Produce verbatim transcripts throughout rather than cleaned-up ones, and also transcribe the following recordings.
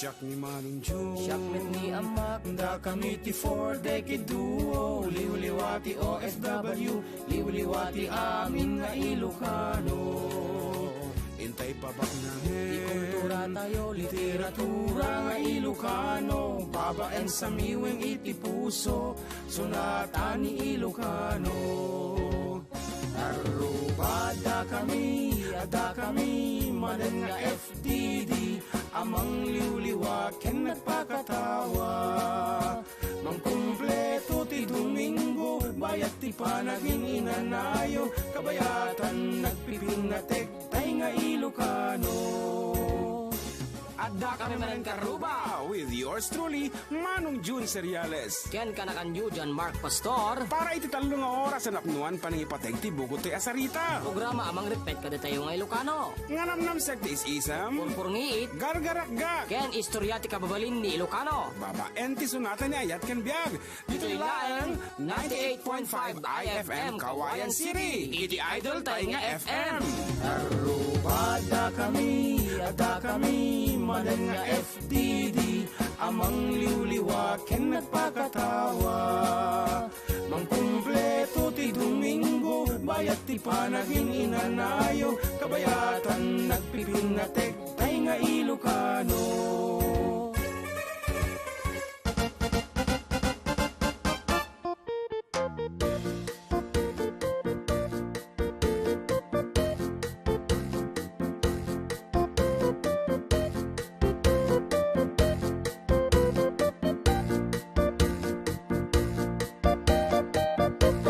Siak ni Manong Jun. Siak met ni Ammak. Dakami ti Four Decade Duo. Liwliwa ti O F W. Liwliwa ti amin nga Ilocano. Intay pabaknangen. Ti kultura tayo, literatura nga Ilocano. Babaen sa miweng iti puso. Sonata ni Ilocano. Aruba, dakami, dakami, manen nga F D D, a mangliwliwa ken nagpakatawa. Mangkumpleto ti Domingo, bayat ti panagin-inanayo, kabayatan nagpipinnatek, tay nga Ilocano. Adda kami manen Karuba with yours truly, Manong Jun Seriales. Ken kanakanyo, John Mark Pastor. Para iti tallo nga oras a napnuan panangipateg ti bukod toy a sarita. Programa a mangrepeat kadatayo nga Ilocano. Nga namnamsek ti is-isem. Purpurngiit. Gargarakgak. Ken istorya ti kababalin ni Ilocano. Babaen ti sonata ni Ayat ken Biag. Ditoy laeng ninety-eight point five I F M Kawayan City. Iti idol tay nga F M. Aruba, dakami, dakami, manen nga F D D, a mangliwliwa ken nagpakatawa. Mangkumpleto ti Domingo, bayat ti panagin-inanayo, kabayatan nagpipinnatek, tay nga Ilocano.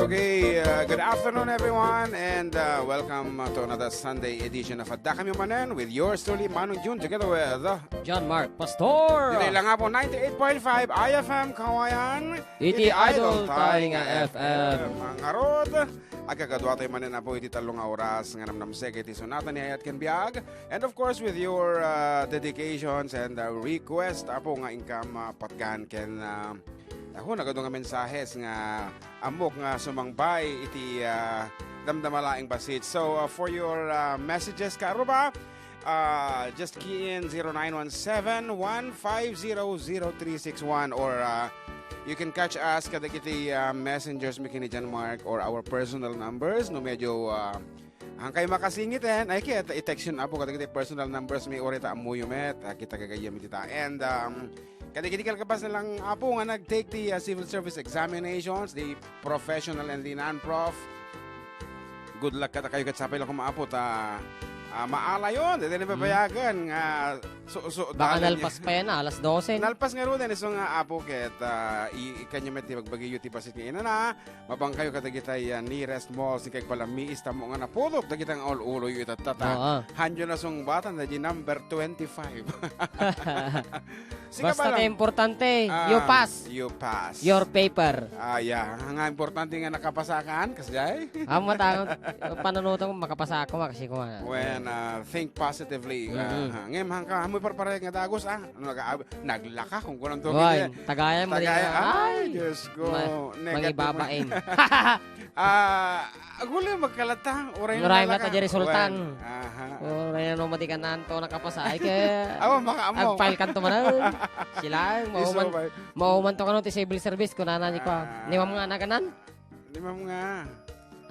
Okay, uh, good afternoon, everyone, and, uh, welcome, uh, to another Sunday edition of Adda Kami Manen with yours truly, Manong Jun, together with, uh, John Mark Pastor. Ditoy lang nga po, ninety-eight point five I F M Kawayan. Iti idol tay nga F M. Ngarud, agkakadua tay manen, Apo, iti tallo nga oras nga namnamsek iti sonata ni Ayat ken Biag. And of course, with your, uh, dedications and, uh, request, Apo, nga inkam, uh, patgan ken, uh, ako, nagadu nga mensahes nga ammok nga sumangbay iti, uh, damdama laeng bassit. So, uh, for your, uh, messages, Karuba, Uh, just key in zero nine one seven, one five zero, zero three six one, or, uh, you can catch us kadagiti, uh, messengers mi ken ni John Mark or our personal numbers no medyo, uh, hankay makasingit, eh, ay, kaya i-text yun, Apo, kadagiti personal numbers mi, or ita ammoyo met, uh, kita gagayyem iti ta. And, um, kadagiti kalkabas na lang, Apo, nga nag-take the, uh, civil service examinations, the professional and the non-prof. Good luck kadakayo ket sapay la koma, Apo, ta, ah, maalayon. Dayta ni, hmm, papayagan nga su-, su-, baka dalan nalpas pa yan, ah, alas dose. Nalpas ngaruden, isu nga, Apo, ket, ah, i-, ikanyo met ti bagbagiyo ti bassit nga inana. Mabangkayo kadagitay, ah, nearest mall, sika agpalamiis, tammo nga napudot dagita nga ul-uloyo itatta. Oo. Hanyo nasungbatan, daydi number twenty-five. Sika basta ti importante, ah, you pass. You pass. Your paper. Ah, yeah. Nga importante nga nakapasakan, kasjay. Amo ta, panunutan ko, makapasa ako, makasi ko, ah. When, ah, think positively. Mm-hmm. Ah, ha. Ngayon, hangka, amoy parpareho nga dagus, ah. Ano, nag-, naglaka, kung kunong tubig. Tagayan mo rin. Tagayan. Ay, Diyos ko. Negative. Mangibabain. Ah, agulo yung magkalata. Uray na lang, ah. Uray na ta, Jerry Sultan. Well, aha. Uray na no, madi ka na to nakapasa. Ay, kaya awa, maka-amo. Ag-file kan to man, ah. Sila, mauman, mauman to kano ti civil service, kunana ni kwa. Ah. Ni ma'am nga naganan? Ni ma'am nga.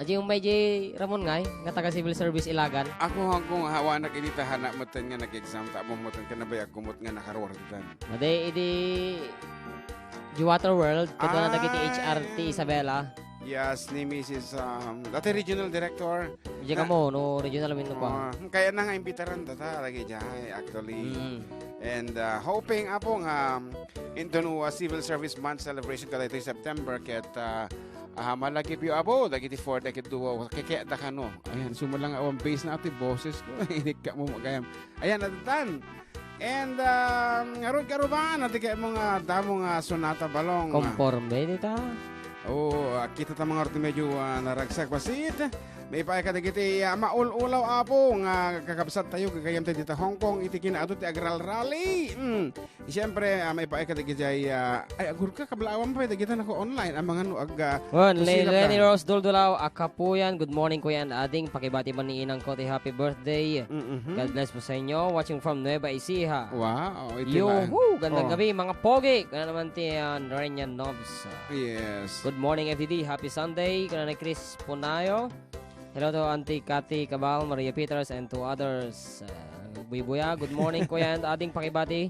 Aji umay ji Ramon ngay, nga taga civil service Ilagan. Ako hangko nga hawanak idi tahana metten nga nag-exam, ta mo metten ka nabayag kumot nga nakaruwardan. Ade, idi G Water World, kadua na dagiti H R ti Isabela. Yes, ni Missus, um, dati regional director. Diay kamo, no regional wenno kua. Ah, kaya na nga imbitaran ta, ta, lagi diay, actually. Mm. And, uh, hoping, Apo, nga, um, into no, uh, Civil Service Month celebration kadaytoy September, ket, uh, ah, malagipyo, Apo, dagiti four decade duo, kekekda kano. Ayan, sumala nga awan base na ti boses ko. Inikka mo magayam. Ayan, natatan. And, um, ngarud karuba, nati kay mo nga damo nga sonata balong. Konforme dita. Oo, ah, kita ta mga medyo, ah, naragsak bassit. Maipaay kadagiti, ah, maul-ulaw, Apo, nga kakabsattayo, gagayyemtayo dita Hong Kong, iti kinaadu ti agralrali. Mm. Siyempre, ah, maipaay kadagiti, ah, ay, agurka, kablaawam pay, dagita nako online, amangan no ag, ah, Wen, Le-, Lenny Rose Duldulaw, a kapuyan, good morning, Kuya and Ading. Pakibati man ni inangko ti happy birthday. Mm-hmm. God bless po sa inyo. Watching from Nueva Ecija. Wow, iti Yuhu! Gandang Oh. gabi, mga pogi. Kana naman ti, ah, Renya Nobs. Yes. Good morning, F D D. Happy Sunday. Kana ni Chris Punayo. Hello to Auntie Cathy Cabal, Maria Peters, and to others. Ah, Buy-Buya, good morning, Kuya and Ading, pakibati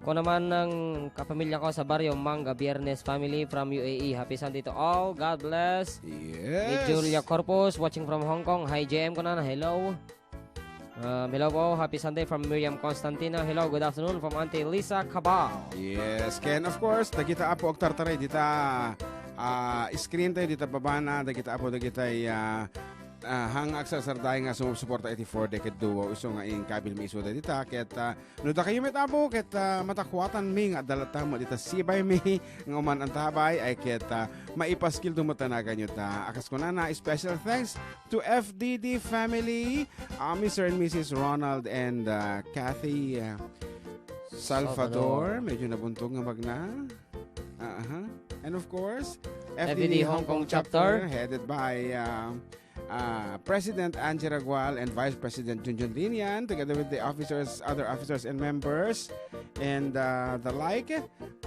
ko naman ng kapamilya ko sa Barrio Manga, Biernes family from U A E. Happy Sunday to all. God bless. Yes. Ni Julia Corpus, watching from Hong Kong. Hi, J M ko na. Hello. Um, hello po. Happy Sunday from Miriam Constantino. Hello, good afternoon from Auntie Lisa Cabal. Yes, ken of course, dagita Apo agtartaray dita, ah, screen tayo, dita babana, dagita Apo, dagita, ah, ah, hang agsarsaray nga sumusuporta iti Four Decade Duo, isu nga inkabil mi isu dagita, ket, ah, no dakayo met Apo, ket, ah, matakuatanmi nga adda latta met dita sibay mi nga uman antabay, ay ket, ah, maipaskil dumo tanaganyo ta. Akas kunana, special thanks to F D D family, ah, Mister and Missus Ronald and, ah, Kathy, ah, Salvador. Salvador. Medyo nabuntog nga magna. Aha. And of course, F D D F D D Hong Kong Hong Kong chapter, chapter. headed by, ah, ah, President Angie Ragual and Vice President Junjun Linian, together with the officers, other officers and members, and, ah, the like.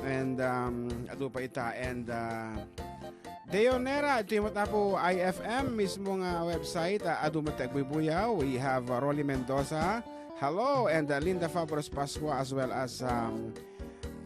And, um, adu pa ita, and, ah, Deonera, iti met Apo I F M mismo nga website, ah, adu met ti agbuybuyaw. We have, ah, Rolly Mendoza. Hello, and, ah, Linda Fabros Pascua, as well as, um,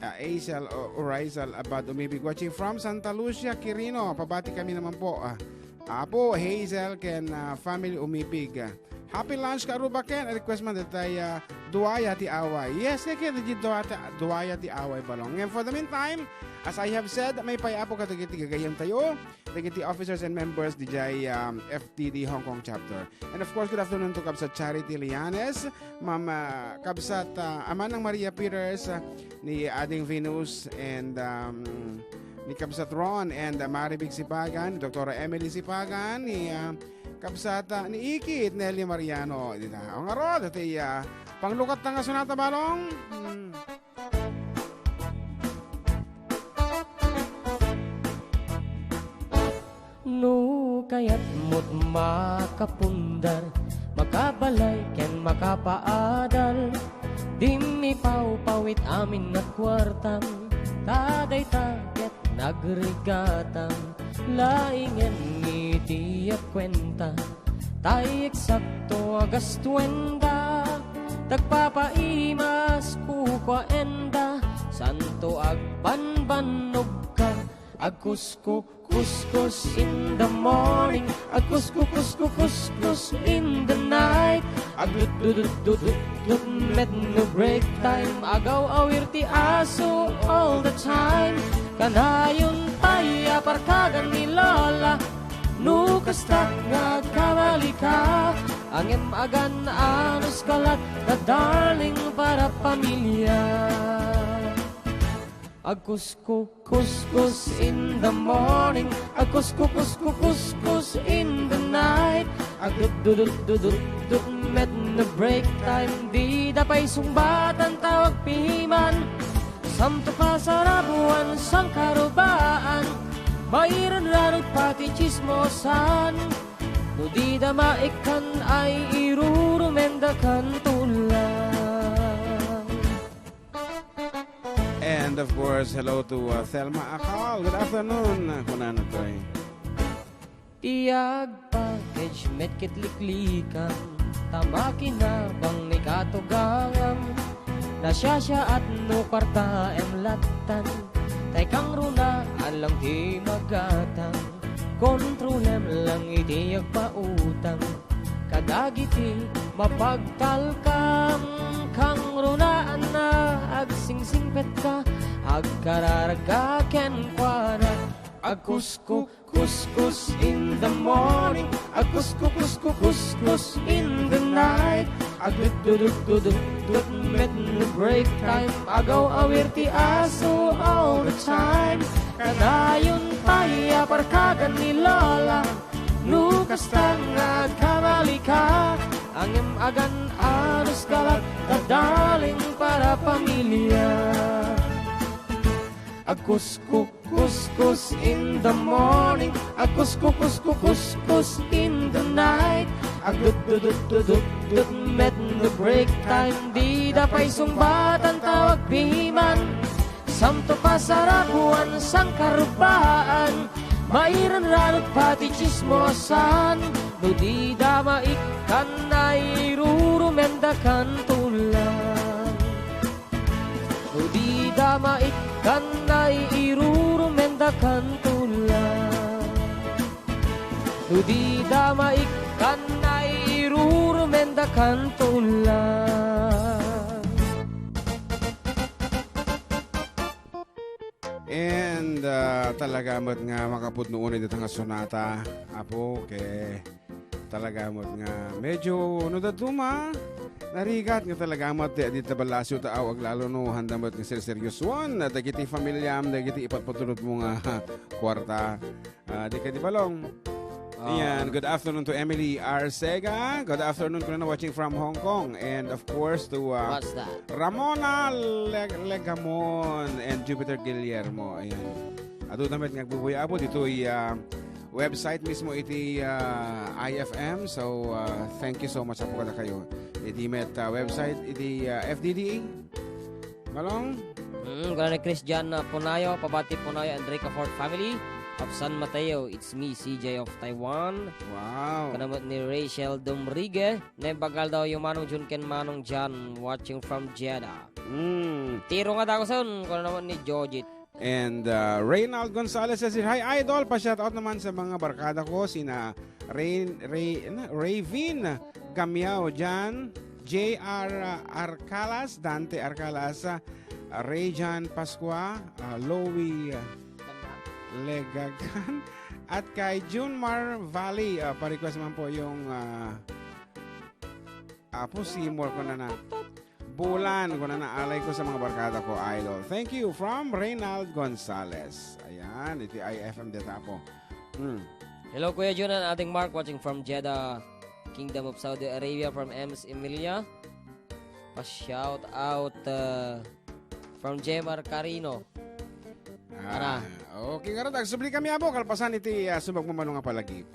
ah, Hazel O-, Orizal Abad Umibig, watching from Santa Lucia, Quirino. Pabati kami naman po, ah, Apo, Hazel, ken, ah, family Umibig. Ah, happy lunch, Karuba Ken. A request man daytay, ah, Duaya ti Away. Yes, kaya, kaya, di Duaya, Duaya ti Away, balong. And for the meantime, as I have said, maipaay Apo kadagiti gagayyemtayo, dagiti officers and members, dijay, um, F D D Hong Kong chapter. And of course, good afternoon to Kabsat Charity Lianes, Ma'am, ah, Kabsat, ah, Amanang Maria Peters, ah, ni Ading Venus, and, um, ni Kabsat Ron, and, ah, Maribig Sipagan, ni Doktora Emily Sipagan, ni, ah, Kabsat, ah, ni Ikit, Nelly Mariano. Dita. O ngarud, dati, ah, panglukat na nga sonata, balong. Hmm. No kayatmo't makapundar, makabalay ken makapaadal, dimmi pawpawit amin nga kuartam, ta dayta ket nagrigatam, laingen iti agkuenta, tay eksakto a gastuenda, tagpapaimas kukuaenda, santo agbanbannog ka. Agkusko, kuskus in the morning. Agkusko, kusko, kuskus in the night. Agdudududududut met no break time. Agaw-awir ti aso all the time. Kanayon pay a parkagan ni Lola. No kasta nga agkabali ka, ngem agan-anos ka latta, darling, para pamilya. Agkusko, kuskus in the morning. Agkusko, kusko, kuskus in the night. Agdudududududut met no break time. Dida pay sungbatan tawag piman. Santo kasarabuan, sangkarubaan. Mairanranog pati chismosan. No dida maikkan ay irurumendakan tulang. And of course, hello to, uh, Thelma Akal. Good afternoon, uh, kunana toy. Ti agpackage met ket liklikan, ta makinabang ni katugangam. Nasiasiaat no kuartaem lattan, tay kangrunaan lang ti magatang. Kontrolem lang iti agpautang. Kadagiti mapagtalkam, kangrunaan a agsingsingpetka, agkararagka kenkuana. Agkusko, kuskus in the morning. Agkusko, kusko, kuskus in the night. Agdudududududut met no break time. Agaw-awir ti aso all the time. Kanayon pay a parkagan ni Lola. No kasta nga agkamali ka, ngem agan-anos ka latta, darling, para pamilya. Agkuskus-kuskus in the morning, agkuskus-kuskus in the night, agdut-dut-dut-dut-dut met the break time, dida pay sungbatan tawag piman. Santo pasarapuan, sangkarupaan, mairanranut pati chismosan. No dida maikkan, nairurumenda kan tulang. No dida maikkan, nairurumenda kan tulang. No dida maikkan, nairurumenda kan tulang. And, ah, talaga met nga makapudno unay dita nga sonata, Apo, ket talaga met nga medyo no dadduma, narigat nga talaga met ti, dita ballasiw ta aw aglalo no, handa met nga serseryosuan dagiti familiam, dagiti ipatpatulotmo nga kuarta. Ah, di ka di balong. Ah. Ayan, good afternoon to Emily Arcega. Good afternoon, kunana, watching from Hong Kong. And of course to, ah, What's that? Ramona Le-, Legamon and Jupiter Guillermo. Ayan. Adu damit nga agbubuya, Apo, ditoy, ah, website mismo iti, ah, I F M. So, ah, thank you so much, Apo, kada kayo. Iti met, ah, website, iti, ah, F D D A. Balong? Mm, kuna ni Christian, ah, Punayo, pabati Punayo, Enrica Ford family of San Mateo. It's me, C J of Taiwan. Wow. Kuna met ni Rachel Domrigue, naimbagaldawyo Manong Jun ken Manong Jan, watching from Jeddah. Mm. Tiro nga dagusen, kuna naman ni Jojit. And, uh, Reynald Gonzalez says, "Hi, Idol. Pa-shoutout naman sa mga barkada ko, sina Rain, Ray-, ano? Ravin Gamiao, Jan, J R Arcalas, Dante Arcalas, uh, Ray Jan Pascua, uh, Louie, uh, Legagan, at kay Junmar Valley." Uh, pa-request man po yung, uh, Apo Seymour ko na na. Bulan, kunana, alay ko sa mga barkada ko, Idol. Thank you from Reynald Gonzalez. Ayan, iti I F M dita, Apo. Hmm. Hello, Kuya Jun and Ading Mark, watching from Jeddah, Kingdom of Saudi Arabia, from Ems Emilia. Pa-shout out, uh, from Jemar Carino. Ah, Ara. Okay, ngarud, agsubli kami, Apo, kalpasan iti, ah, sumagmamano nga palagi.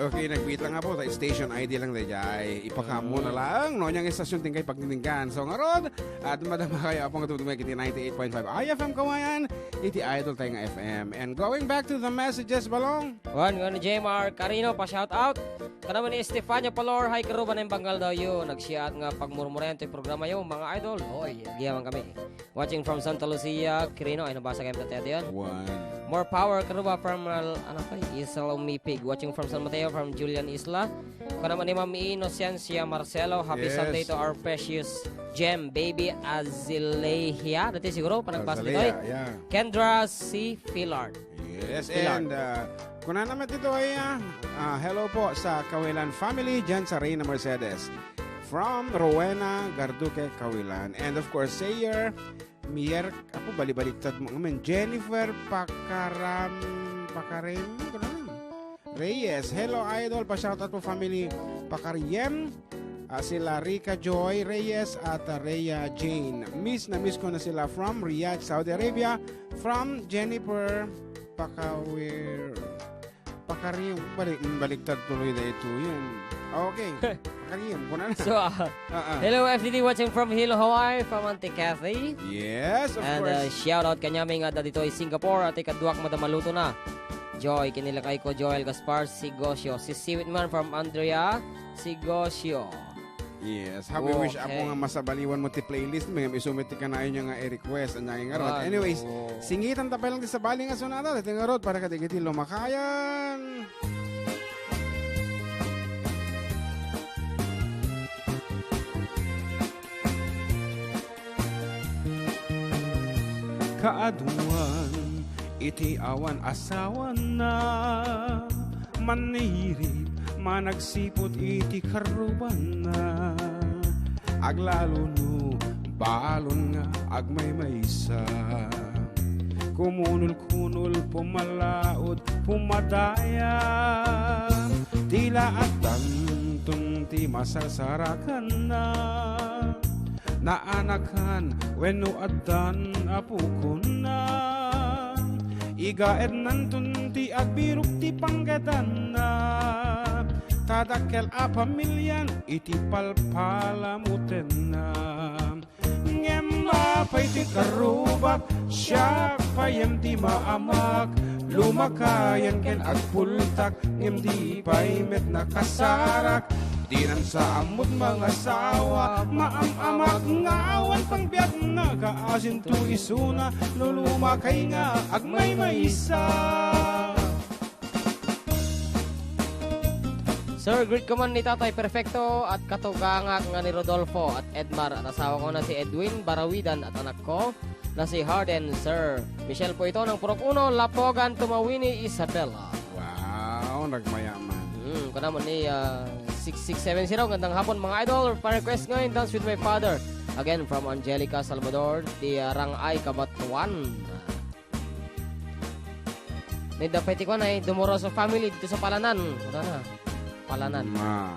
Okay, nagbiit lang, Apo, ta station I D lang dayjay. Ipakaammo na lang, no? Niyang istasyon tingkay pagdindinggan. So, ngarud, at madama kayo, Apo, nga tumutungay iti ninety-eight point five I F M Kawayan, iti Idol tayo nga F M. And going back to the messages, Balong. Wan, wan ni J M R Carino, pa-shout out. Kanaman ni Estefania Palor, hi, karuba na yung banggal daw yun. Nagsiat nga pagmurmurian to yung programa yun, mga idol. Oy, agiyaman kami. Watching from Santa Lucia, Quirino. Ay, nabasa kayo, Tatiato, yun? One. More power, karuba from, uh, ano pa, Isla Umipig. Watching from San Mateo, from Julian Isla. Kanaman ni Ma'am Inocencia Marcelo, happy Yes. Sunday to our precious gem, baby Azalea. Dati siguro, panagbasa Azalea, dito, eh. Yeah. Kendra C. Fillard. Yes, Pilar. And, uh, kuna naman dito ay, ah, ah, hello po sa Kawilan family dyan sa Reyna Mercedes. From Rowena Garduque, Kawilan. And of course, Sayer Mier, ako, balibaliktad mo naman. Jennifer Pakaram, Pakarim, ano na? Reyes. Hello, Idol. Pa-shoutout po, family Pakariem. Ah, sila Rica Joy Reyes at, ah, Rhea Jane. Miss na miss ko na sila from Riyadh, Saudi Arabia. From Jennifer Pakawir. Pakariem. Balik, mm, baliktad tuloy na ito. Yun. Okay. Pakariem. Kuna na. So, ah, Ah, ah. Hello, F D D, watching from Hilo, Hawaii, from Auntie Kathy. Yes, of And, uh, course. shout out kanyami nga da dito ay Singapore at ikaduak madamaluto na. Joy, kinilakay ko, Joel Gaspar Sigosio. Si Siwit man from Andrea Sigosio. Yes, how we wish Okay. ako nga masabaliwan mo ti playlist mo, yung isumit ti kanayon niya nga i-request, ang nanging ngarud. Ano? Anyways, singitan ta pa lang ti sabali nga sonata, dati ngarud, para kadagiti lumakayan. Kaaduan iti awan asawana, manirib managsipud iti karrubanna. Aglalo no balon nga agmaymaysa. Kumunol-kunol, pumalaod, pumadaya. Tila addanton ti masarsarakanna. Naanakan wenno addan a pukonna. Igaednanton ti agbirok ti panggedanna. Ta dakkel a pamilian iti palpalamutenna. Ngem apay ti karrubak, siak pay ti maamak, lumakayan ken agpultak, ngem di pay met nakasarak. Dinan sa ammot mangasawa, maam-amak nga awan pangbiagna, kaasinto isuna, no lumakay nga agmaymaysa. Sir, greet ko man ni Tatay Perfecto at katugangak nga ni Rodolfo at Edmar at asawa ko na si Edwin Barawidan at anak ko na si Harden, Sir. Michelle po ito ng Purok Uno, Lapogan, Tumawini, Isabela. Wow, nagmayaman. Hmm, kuna mo ni, ah, six six seven zero. Gandang hapon, mga idol. Pa-request ngayon, Dance with My Father. Again, from Angelica Salvador, ti, ah, Rangay, Cabatuan. Nidda pay ti kuan ay Dumoroso family dito sa Palanan. Wala na. Palanan. Ma.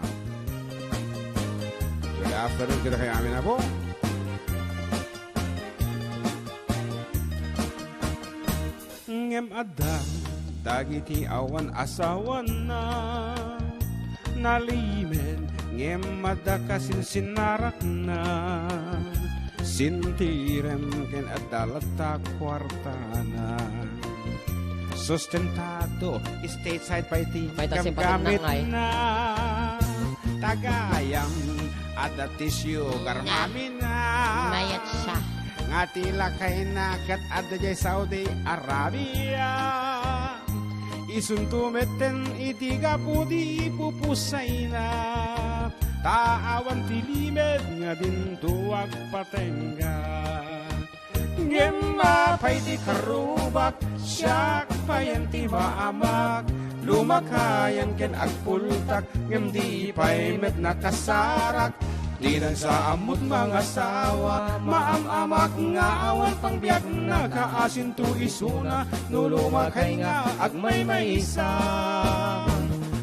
Good afternoon kita kay amin, apo. Ngem adda dagiti awan asawana. Nalimed ngem adda kasinsinnarakna. Sintirem ken adda latta kuartana. Sustentado, stateside pay ti Pay ta gamgamitna. Tagayam, adda ti sugar mami-na. Mayat siya. Nga ti lakayna ket adda jay Saudi Arabia. Isunto metten iti gapu ti pupusayna. Ta awan ti limed nga dinto agpatengga. Ngem apay ti karrubak, siak payen ti maamak, lumakayan ken agpultak, ngem di pay met nakasarak. Dinan sa ammot mangasawa, maam-amak nga awan pangbiagna, kaasinto isuna, no lumakay nga agmaymaysa.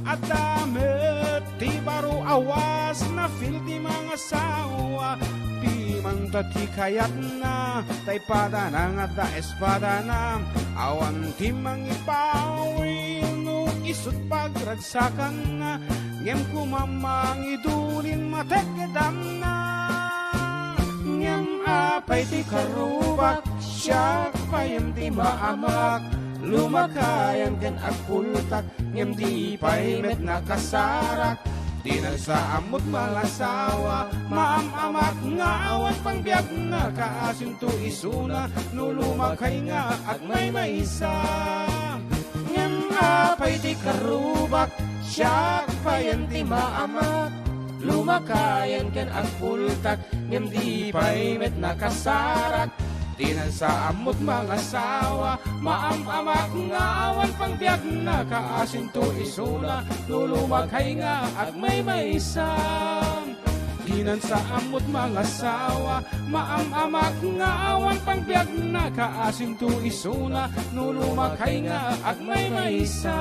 Adda met ti baro a was na feel ti mangasawa, piman ta ti kayatna, tay padana nga adda espadana, awan ti mangibawi no isut pagragsakanna, ngem koma mangidulin matekkedanna. Ngem apay ti karrubak, siak payen ti maamak, lumakayan ken agpultak, ngem di pay met nakasarak. Dinan sa ammot mangasawa, maam-amak nga awan pangbiagna, kaasinto isuna, no lumakay nga agmaymaysa. Ngem apay ti karrubak, siak payen ti maamak, lumakayan ken agpultak, ngem di pay met nakasarak. Dinan sa ammot mangasawa, maam-amak nga awan pangbiagna, kaasinto isuna, no lumakay nga agmaymaysa. Dinan sa ammot mangasawa, maam-amak nga awan pangbiagna, kaasinto isuna, no lumakay nga agmaymaysa.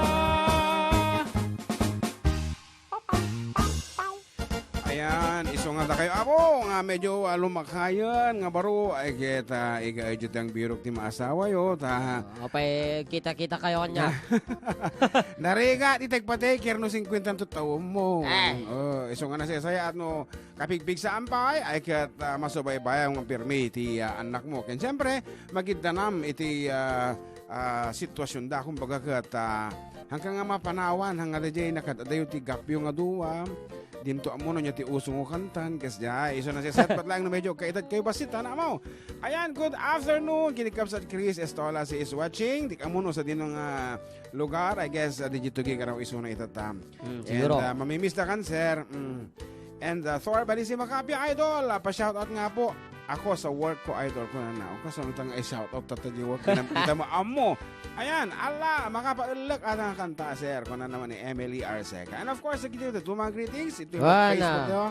Ayan, isu nga dakayo, apo, nga medyo, ah, lumakayan nga baro, ay ket, ah, iga-, idiay ti ang birok ti maasawayo, ta. Ah, apay, kita-kita kayo kanya. Narigat, itagpatay, kaya no singkwenta ang tattaom mo. Eh. Oh, isu nga nasaysayaat no, kapigpigsaan pay, ay ket, ah, masubaybayan nga pirmi ti, ah, anak mo. Ken siyempre, magiddanam iti, ah, ah, sitwasionda, kumbaga ket, ah, hangka nga mapanawan, hangka daydiay, nakad-adayo ti gapyo nga dua, dinto ammo no nia ti uso nga kantan, kas diay, isu nasaysayaat laeng no medyo kaitat kayo bassit, tana mo. Ayan, good afternoon, ken ni Kabsat Chris Estola, she is watching, di ka ammo no sadino nga lugar, I guess, ah, diay tugi karaw isuna itatta. Mm, siguro. And, ah, mamimiss da kan, sir. Mm. And, ah, Thor Balisi Makapia, idol, ah, pa-shoutout nga po. Ako sa work ko, idol, ko na na. Ako sa utang ay shoutout tatta di work. Kinam-, kita mo, amo. Ayan, ala, makapaellek ata nga kanta, sir. Ko na naman ni Emily Arceca. And of course, nagkita ito, mga greetings. Ito yung Wala. Facebook nyo.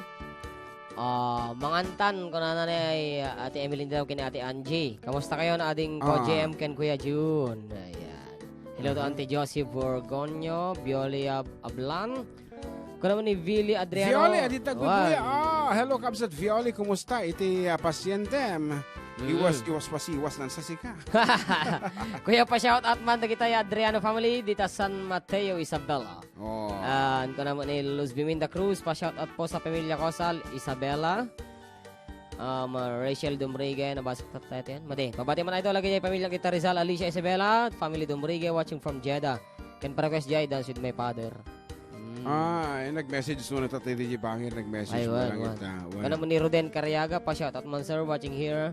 Ah, mangantan, kunana ni Ate Emelinda ken Ate Angie. Kamusta kayo na ading Kuya Ah. J M ken Kuya Jun? Ayan. Hello to Mhm. Auntie Josie Borgonio, Violia Ablan. Kuna man ni Vili Adriano. Violi, adita gud, Wan. Kuya. Ah, hello, Kabsat Violi. Kumusta? Iti, ah, pasientem. Mm. Iwas, iwas pasiwas nan sasika. Kuya, pa-shout out man dagita ya Adriano family dita San Mateo, Isabela. Oh. Ah, kuna man ni Luz Biminda Cruz, pa-shout out po sa pamilya ko sa Isabela. Um, ah, Rachel Dumrigue, nabasa ko tayo yan. Madi, pabati man ito lagi diay pamilya kita Rizal, Alicia Isabela, family Dumrigue, watching from Jeddah. Can pa-request diay Dance with My Father. Mm. Ah, ay, nag-message muna ta, T D J Bangir, nag-message Ay, muna wan, lang wan. Ita. Wan. Kana mo ni Roden Cariaga, pa-shout out man, sir, watching here.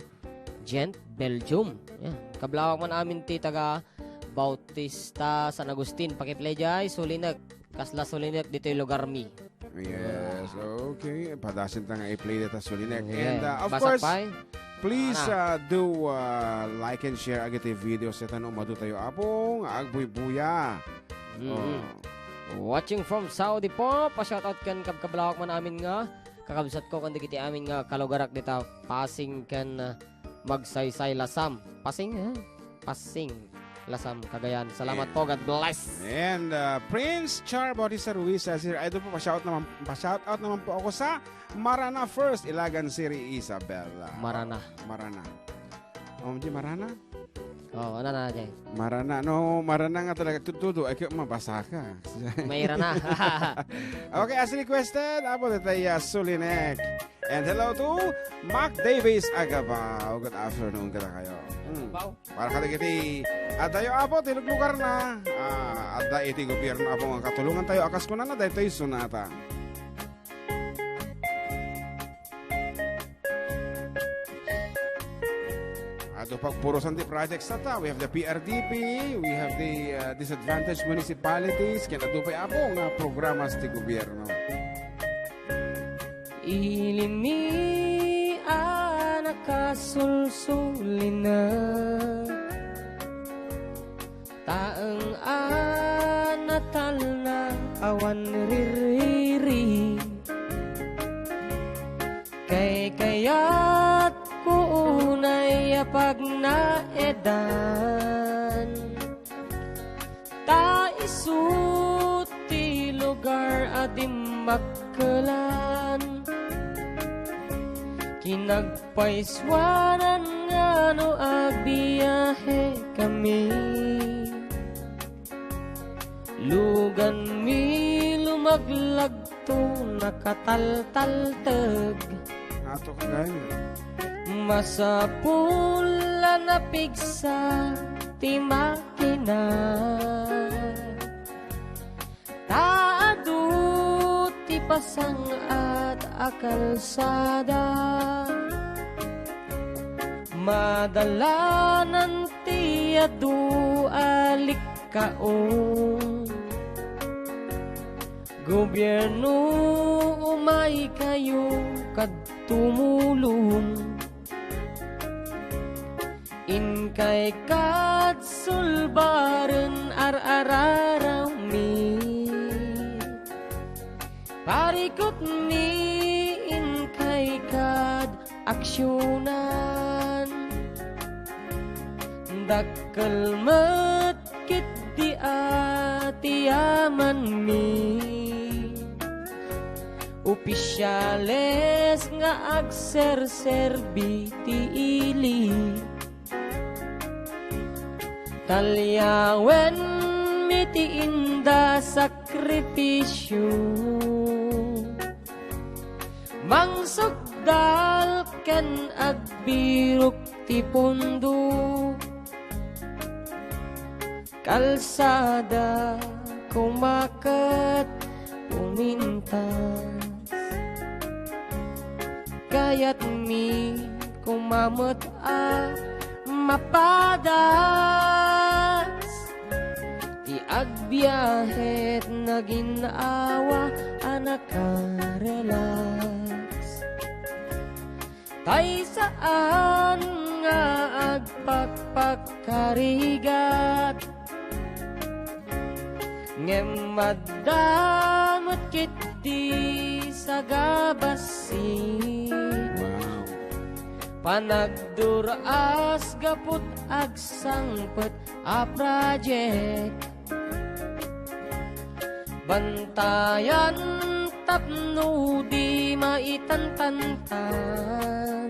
Ghent, Belgium. Yan. Kablawak man amin ti taga Bautista, San Agustin. Pakiplay diay, sulinek. Kasla sulinek ditoy lugar mi. Yes, okay. Padasin ta nga i-play dita sulinek. Okay. And, uh, of Basak course, pay. Please, Ana. uh, do, uh, like and share agiti videos ita no umadu tayo, Apo, nga agbuybuya. Mm-hmm. Oh. Watching from Saudi po, pa-shoutout ken kabkablawak man amin nga kakabsat ko ken dagiti amin nga kalugarak dita Pasing ken, uh, Magsaysay, Lasam. Pasing, eh? Pasing, Lasam, Cagayan. Salamat po. God bless. And, uh, Prince Char Bautista Ruiz says here, "Idol po, pa-shout naman, pa-shout out naman po ako sa Marana First, Ilagan City, Isabela." Marana. Marana. O M G, Marana? Oo, ano na, Jay? Marana. No, Marana nga talaga. Tutudo, ay, kaya mabasa ka. Mayra na. Okay, as requested, Apo Tetay, uh, Sulinek. And hello to Mac Davis Agabao. Good afternoon kada kayo. Hmm. Agabao. Para kadagiti, adayo, Apo, ti luglugar na. Ah, adda iti gobyerno, Apo, nga katulungan tayo. Akas kunana, daytoy sunata. Adu pagpurusan ti projects ta. We have the P R D P, we have the, uh, disadvantaged municipalities, ken adu pay, Apo, nga programas ti gobyerno. Ilimi a nakasulsulinek, taeng a natalna awan ririri. Kaykayatko unay a pagnaedan, ta isu ti lugar a dimmakkelan. Kinagpaisuanan nga no agbiahekami, luganmi lumaglag to nakataltalteg. Ato ka gani. Masapul a napigsa ti makina. Ta adu ti pasang-at a kalsada. Madalanan ti adu a likkaon. Gobierno, umaykayo kad tumulong. Inkay kad sulbaren ar-ararawmi. Parikutmi inkay kad aksionan. Dakkel met ketdi a ti yamanmi. Opisyales nga agserserbi ti ili. Talyawenmi ti inda sakripisio. Mangsugdal ken agbirok ti pondo. Kalsada, kumaket, pumintas. Kayatmi kumamet a mapadas. Ti agbiahet naginawa a nakarelax. Tay saan nga agpakpakkarigat, ngem adda met ketdi Sagabassit. Wow. Panagdur-as gaput agsangpet a project. Bantayan tapno di maitantantan.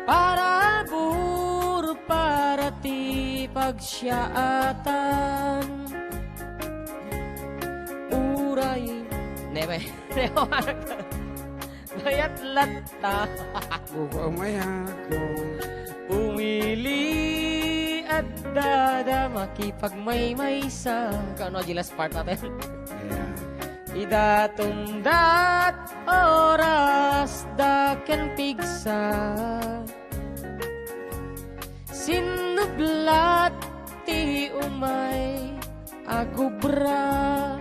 Parabur para ti pagsiaatan. Uray. Ne, may, ne, mayat latta. Buko mayat mo. Umili at dadama kipagmaymaysa. Kano di last part natin? Ayan. Idaton dat oras da ken pigsa. Sinnublat ti umay a gubra.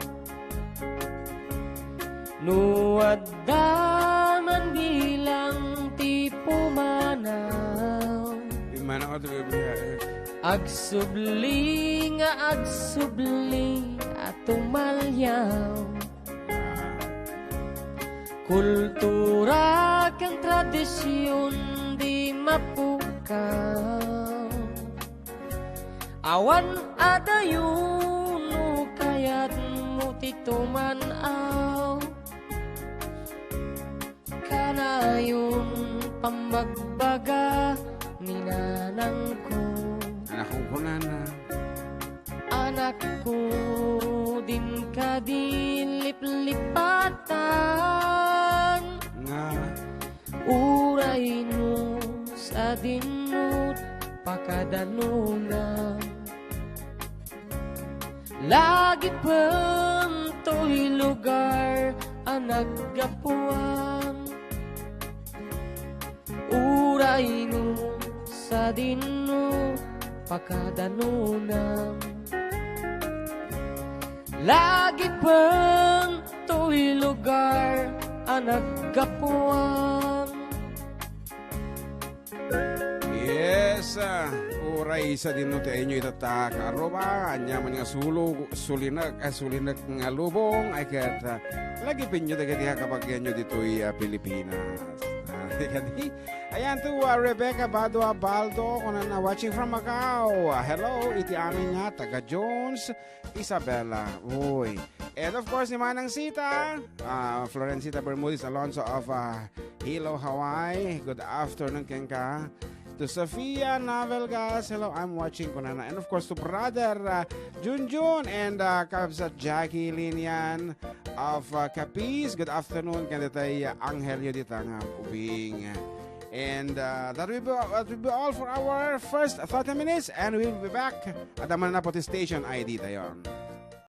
No adda man bilang ti pumanaw. Imana ko to, Biblia, eh. Agsubli nga agsubli a tumalyaw. Kultura ken tradision di mapukaw. Awan adayo no kayatmo ti tuman-aw. Kanayon pambagbaga ni nanangko. Anak ko, kunana. Anakko, dinka di liplipatan. Nga. Uray no sadinno pakadanona. Lagipen toy lugar a naggapuan. Uray no sadinno pakadanonam. Lagipen toy lugar a naggapuan. Yes, ah, uray sadinno ti ayonyo itatta, kaarruba, ania man nga sulo, sulinek, ah, sulinek nga lubong, ay ket, ah, lagipenyo dagiti kabagianyo ditoy, ah, Pilipinas. Ah, kadi, ayan to, ah, Rebecca Badua Baldo, kunana, watching from Macau. Ah, hello, iti amin nga, taga Jones, Isabela. Uy. And of course, ni Manang Sita, ah, Florencita Bermudez Alonso of, ah, Hilo, Hawaii. Good afternoon kenka. To Sofia Navelgas, hello, I'm watching, kunana. And of course, to brother, ah, Junjun and, ah, Kabsat Jackie Linian of, ah, Capiz. Good afternoon, ken ditoy, ah, Angelio dita nga ubing. And, uh, that will be, that will be all for our first thirty minutes, and we'll be back. Adda man na po ti station I D tayo.